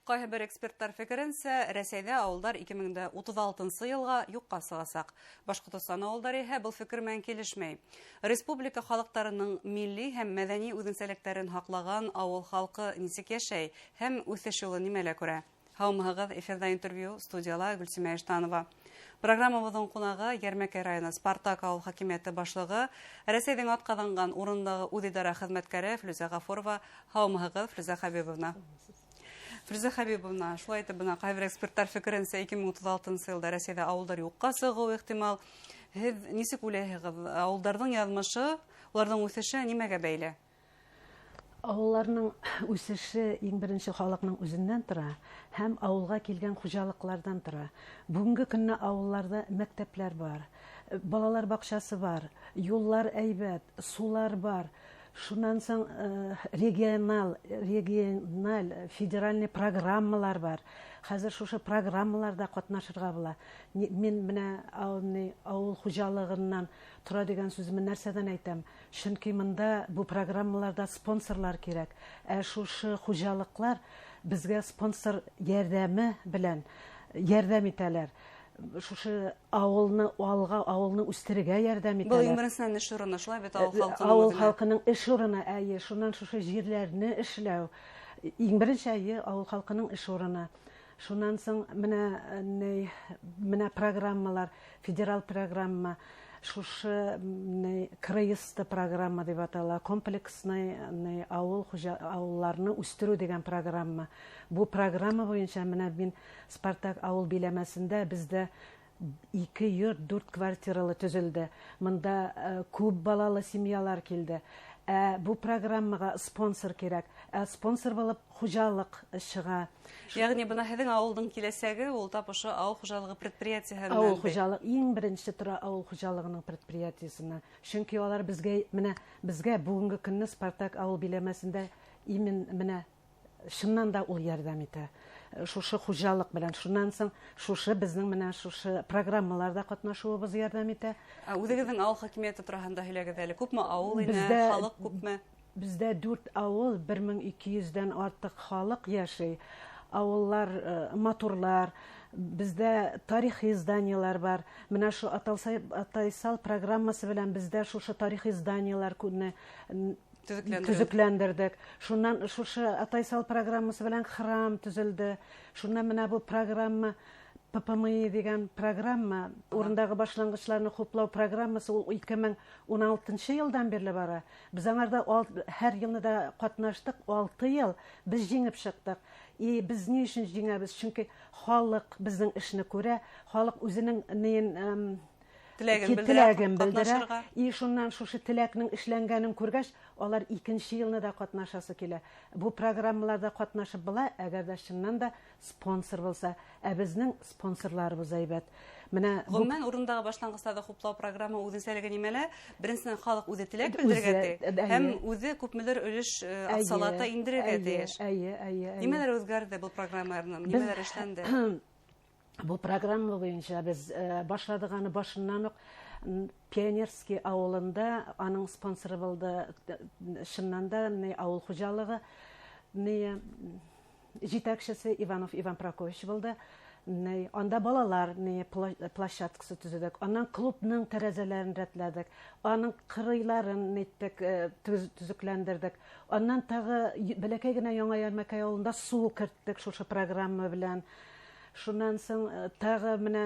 Кайһы бер экспертлар фикеренчә, Рәсәйдә авылдар 2036 елга юкка сыгасак. Башкортостан авылдары иһә был фикер менән килешмәй. Республика халыктарының милли һәм мәдәни үзенсәлекләрен һаклаган авыл халкы ничек яшәй һәм үсеш юлы нимәлә күрә? Һаумыһыгыз, эфирда интервью, студияла Гөлсимә Иштанова. Программабызның кунагы Ярмәкәй районы Спартак авыл хакимияте башлыгы, Рәсәйнең атказанган урындагы үзидарә хезмәткәре Флүзә Гафурова. Һаумыһыгыз, Флүзә Хәбибовна. Флүзә Хәбибовна, шулай итеп, бына кайбер экспертлар фикеренчә 2036 елда Рәсәйдә авылдар юкка чыгуы ихтимал. Һеҙ нисек уйлайһығыҙ, авылдарҙың яҙмышы, уларҙың үҫеше нимәгә бәйле? Авылларның үсеше иң беренче халыкның үзеннән тора һәм авылга килгән хуҗалыклардан тора. Бүгенге көнне авылларда мәктәпләр бар, балалар бакчасы бар, юллар әйбәт, сулар бар. Шуннан соң региональ, региональ, федеральный программалар бар. Хәзер шушы программаларда катнашырга була. Мин менә авыл хуҗалыгыннан тора дигән сүземне нәрсәдән әйтәм? Чөнки монда бу программаларда спонсорлар кирәк. Ә шушы хуҗалыклар безгә спонсор ярдәме белән ярдәм итәләр. Шушы авылны алга, авылны үстерергә ярдәм итәләр. Был иң беренчедән эш урыны, шулай бит, авыл халкының Авыл халкының эш урыны, әйе, шуннан шушы җирләрне эшләү. Иң беренче, әйе, авыл халкының эш урыны. Шуннан соң менә менә программалар, федераль программа, шушы КРСТ программа дип атала, комплексный авыл хуҗа авылларны үстерү дигән программа. Бу программа буенча менә мин Спартак авыл биләмәсендә бездә ике йорт дүрт квартиралы төзелде. Монда күп балалы семьялар килде. Ә бу программага спонсор кирәк. Ә спонсор булып хуҗалык чыга. Ягъни бына һеҙҙең ауылдың киләсәге ул тап ошо ауыл хужалығы предприятиеһы Авыл хуҗалык иң беренче тора авыл хуҗалыгының предприятиесеннән. Чөнки алар безгә менә безгә бүгенге көнне Спартак авыл биләмәсендә именно менә чыннан да ул ярдәм итә. Шушы хуҗалык белән. Шуннан соң шушы безнең менә шушы программаларда катнашуыбыз ярдәм итә. Ә үзегезнең авыл хакимияте тураһында һөйләгез әле. Күпме авыл ине, халык күпме? Бездә дүрт авыл, 1200 дән артык халык яши. Авыллар матурлар, бездә тарихи зданиеләр бар. Менә шу Атайсал программасы белән бездә шушы тарихи зданиеләр күне төзекләндердек. Шуннан шушы Атайсал программасы белән храм төзелде. Шуннан менә бу программа ППМИ дигән программа, урындагы башлангычларны хуплау программасы ул 2016 елдан бирле бара. Без аңарда һәр елны да катнаштык, 6 ел без җиңеп чыктык. И без ни өчен җиңәбез? Чөнки халык безнең эшне күрә, халык үзенең неен теләген белдерә, теләген белдерә. И шуннан шушы теләкнең эшләнгәнен күргәч, алар икенче елны да катнашасы килә. Бу программаларда катнашып була, әгәр дә чыннан да спонсор булса. Ә безнең спонсорларыбыз әйбәт. Менә гомумән урындагы башлангычларда хуплау программа үзенчәлеге нимәлә? Беренчедән, халык үзе теләк белдерергә тиеш һәм үзе күпмедер өлеш акчалата индерергә тиеш. Әйе, әйе. Нимәләр үзгәрде бу программаларны? Нимәләр эшләнде? Бу программа буенча без башладык аны башыннан ук Пионерский авылында, аның спонсоры булды чыннан да авыл хуҗалыгы җитәкчесе Иванов Иван Прокофьевич булды. Анда балалар площадкасы төзедек. Аннан клубның тәрәзәләрен рәтләдек. Аның кырыйларын ниттек, төзекләндердек. Аннан тагы бәләкәй генә Яңа Ярмәкәй авылында су керттек шушы программа белән. Шуннан соң тагы менә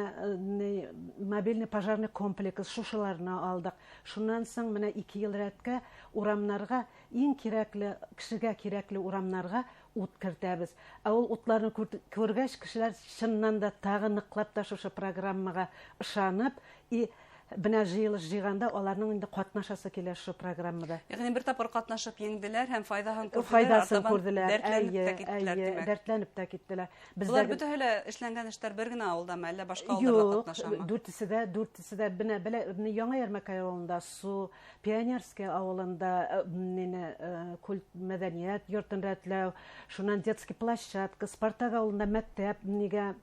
мобильный пожарный комплекс шушыларны алдык. Шуннан соң менә 2 ел рәткә урамнарга иң кирәкле, кешегә кирәкле урамнарга ут кертәбез. Ә ул утларны күргәч, кешеләр чыннан да тагы ныклап та шушы программага ышанып, и менә җыелыш җыйганда аларның инде катнашасы килә шушы программада. Ягъни бер тапкыр катнашып җиңделәр һәм файдасын күрделәр, файдасын күрделәр, дәртләнеп тә киттеләр, димәк. Дәртләнеп тә киттеләр. Болар бөтәһе лә эшләнгән эшләр бер генә авылдамы, әллә башка авылларда катнашамы? Юк, дүртесе дә, дүртесе дә менә Яңа Ярмәкәй авылында су, Пионерский авылында мине культ мәдәният йортын рәтләү, шуннан детский площадка, Спартак авылында мәктәп нигә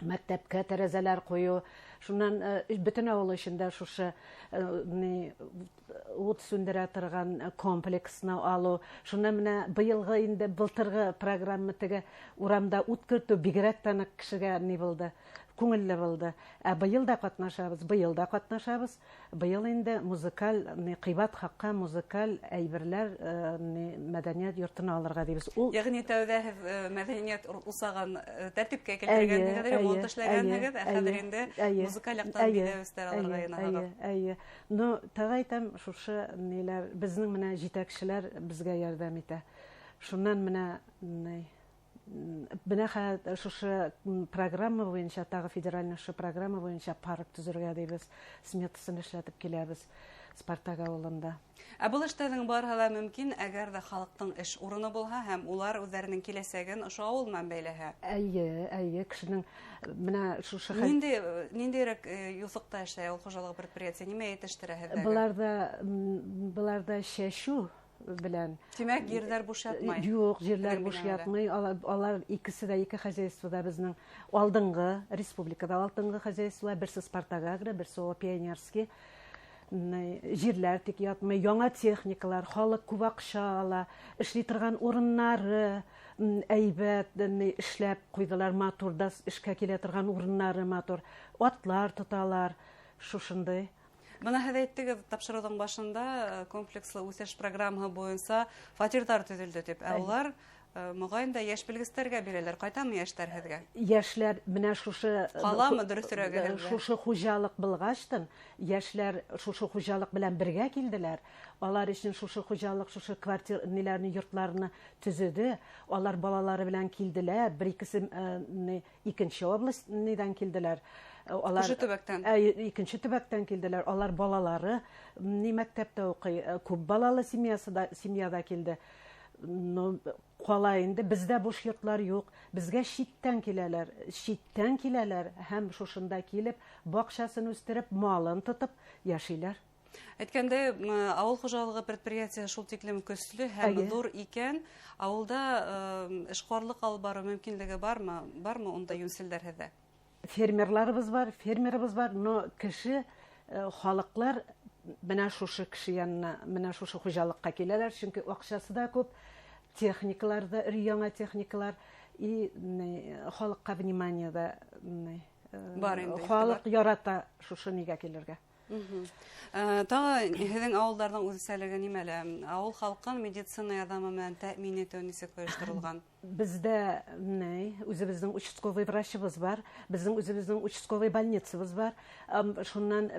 Мәктәпкә тәрәзәләр кую, шуннан бөтен авыл эчендә шушы ни ут сүндерә торган комплексны алу. Шуннан менә быелгы инде былтыргы программа теге урамда ут кертү бигрәк тә нык кешегә ни булды, күңелле булды. Ә быел да катнашабыз, быел да катнашабыз. Быел инде музыкаль, ни, кыйбат хакка музыкаль әйберләр, ни, мәдәният йортына алырга дибез. Ул Ягъни тәүдә һез мәдәният усагын тәртипкә китергәнһегез, ремонт эшләгәнһегез, ә хәзер инде музыкаль яктан бизәвесләр алырга янагыз. Әйе, әйе. Ну, тагы әйтәм, шушы ниләр, безнең менә җитәкчеләр безгә ярдәм итә. Шуннан менә, ни, Менә хәзер шушы программа буенча, тагы федеральный шушы программа буенча парк төзергә дибез, сметасын эшләтеп киләбез Спартак авылында. Ә был эштәрнең барыһы да мөмкин, әгәр дә халыктың эш урыны булһа һәм улар үзләренең киләсәген ошо авыл менән бәйләһә. Әйе, әйе, кешенең менә шушы хәл... Нинди, ниндирәк юҫыҡта эшләй авыл хужалыгы предприятие, нимә етештерә һеҙҙәге? Быларда, быларда чәчү белән. Тимәк, җирләр буш ятмай. Юк, җирләр буш ятмый. Алар, алар икесе дә, ике хозяйство да безнең алдынгы, республикада алдынгы хозяйстволар. Берсе Спартак Агро, берсе О Пионерский. Җирләр тик ятмый, яңа техникалар, халык күп акча ала, эшли торган урыннары әйбәт, эшләп куйдылар, матур да эшкә килә торган урыннары матур. Атлар тоталар, шушындый. Бына һеҙ әйттегеҙ тапшырыуҙың башында комплекслы үҫеш программаһы буйынса фатирҙар төҙөлдө тип. Ә улар моғайын да йәш белгестәргә бирәләр. Ҡайтамы йәштәр һеҙгә? Йәшләр менә шушы ҡаламы, дөрөҫөрәге һеҙгә? Шушы хуҗалык булгачтын, йәшләр шушы хуҗалык белән бергә килделәр. Алар өчен шушы хуҗалык, шушы квартир ниләрне, йортларны төзеде. Алар балалары белән килделәр. Бер икесе Икенче область нидән килделәр. Алар Күрше төбәктән. Икенче төбәктән килделәр. Алар балалары ни мәктәптә укый, күп балалы семьясы да, семьяда килде. Ну, кала инде, бездә буш йортлар юк. Безгә читтән киләләр, читтән киләләр һәм шушында килеп, бакчасын үстереп, малын тотып яшиләр. Әйткәндәй, авыл хуҗалыгы предприятие шул тиклем көчле һәм зур икән, авылда эшкуарлык алып бару мөмкинлеге бармы? Бармы унда юнселдәр һездә? Фермерларыбыз бар, фермерыбыз бар, но кеше, халыклар менә шушы кеше янына, менә шушы хуҗалыкка киләләр, чөнки акчасы да күп, техникалар да өр-яңа техникалар, и халыкка внимание да бар инде. Халык ярата шушы нигә килергә. Тагы һеҙҙең ауылдарҙың үҙенсәлеге нимәлә? Ауыл халҡын медицина ярҙамы менән тәьмин итеү нисек ойошторолған? Бездә ни, үзебезнең участковый врачыбыз бар, безнең үзебезнең участковый больницабыз бар. Шуннан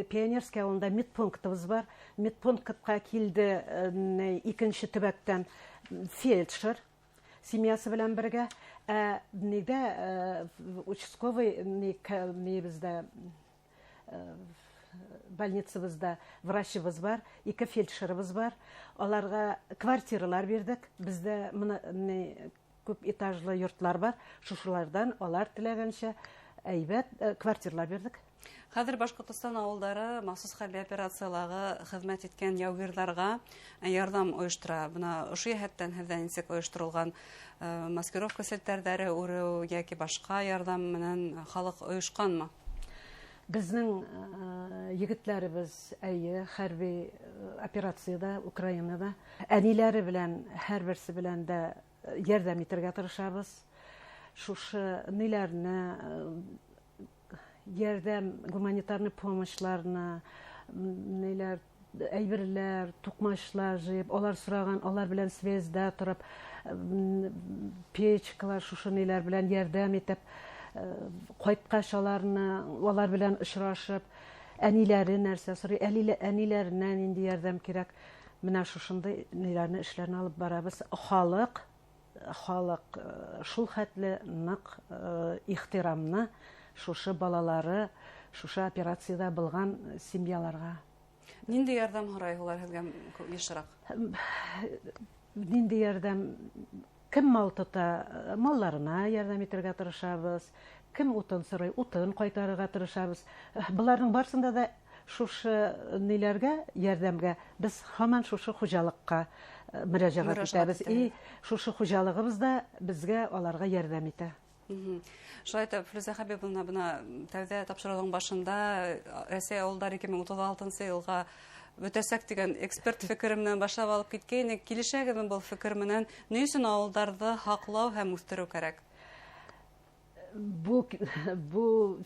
Пионерский авылында медпунктыбыз бар. Медпунктка килде икенче төбәктән фельдшер семьясы белән бергә. Ә нидә участковый ни бездә больницабызда врачыбыз бар, ике фельдшерыбыз бар. Аларга квартиралар бирдек. Бездә моны күп этажлы йортлар бар. Шушылардан алар теләгәнчә әйбәт квартиралар бирдек. Хәҙер Башҡортостан ауылдары махсус хәрби операциялағы хеҙмәт иткән яугирҙарға ярҙам ойоштора. Бына ошо йәһәттән һеҙҙә нисек ойошторолған маскировка селтәрҙәре үреү йәки башҡа ярҙам менән халыҡ ойошҡанмы? Безнең егетләребез, әйе, хәрби операциядә, Украинада. Әниләре белән, һәрберсе белән дә ярдәм итәргә тырышабыз. Шушы ниләрне, ярдәм, гуманитарный помощьларны, ниләр, әйберләр, тукмачлар җыеп, алар сораган, алар белән связьда торып, печкалар, шушы ниләр белән ярдәм итеп, кайткач аларны, алар белән очрашып, әниләре нәрсә сорый, әниләренә нинди ярдәм кирәк. Менә шушындый ниләрне, эшләрне алып барабыз. Халык, халык шул хәтле нык ихтирамны шушы балалары, шушы операциядә булган семьяларга. Нинди ярдәм һорай улар һеҙгә йышыраҡ? Нинди ярдәм? Кем мал тота, малларына ярдәм итергә тырышабыз. Кем утын сорый, утын кайтарырга тырышабыз. Буларның барысында да шушы ниләргә, ярдәмгә без һаман шушы хуҗалыкка мөрәҗәгать итәбез. И шушы хуҗалыгыбыз да безгә аларга ярдәм итә. Шулай итеп, Флүзә Хәбибовна, бына тәүҙә тапшырыуҙың башында Рәсәй ауылдары 2036 йылға бөтәсәк тигән эксперт фекере менән башлап алып киткәйнек. Килешәгеҙме был фекер менән? Ни өсөн ауылдарҙы һаҡлау һәм үҫтереү кәрәк? Бу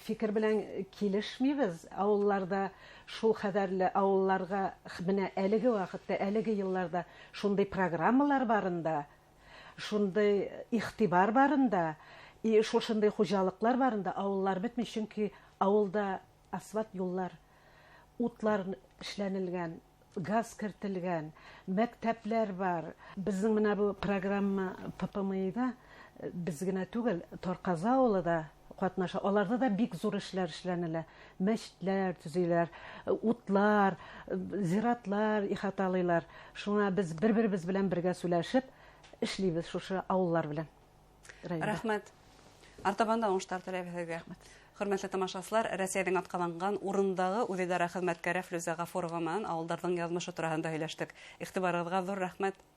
фикер белән килешмибеҙ. Ауылларда шул хәҙәрле ауылларға менә әлеге ваҡытта, әлеге йылларҙа шундай программалар барында, шундай иғтибар барында, и шушындай хужалыҡлар барында ауыллар бөтмәй, сөнки ауылда асфальт юллар, утлар эшләнелгән, газ кертелгән, мәктәпләр бар. Беҙҙең менә был программа ППМИ-ҙа беҙ генә түгел, Торҡаза ауылы да ҡатнаша. Аларҙа да бик ҙур эшләр эшләнелә. Мәсетләр төҙөйләр, утлар, зиратлар ихаталыйлар. Шуңа беҙ бер-беребеҙ белән бергә сүләшеп эшлибеҙ шушы ауыллар белән. Районда. Рәхмәт. Артабан да уңыштар теләйбеҙ һеҙгә. Хөрмәтле тамашасылар, Рәсәйҙең атҡаҙанған урындағы үҙидара хеҙмәткәре Флүзә Ғафурова менән ауылдарҙың яҙмышы тураһында һөйләштек. Иғтибарығыҙға ҙур рәхмәт.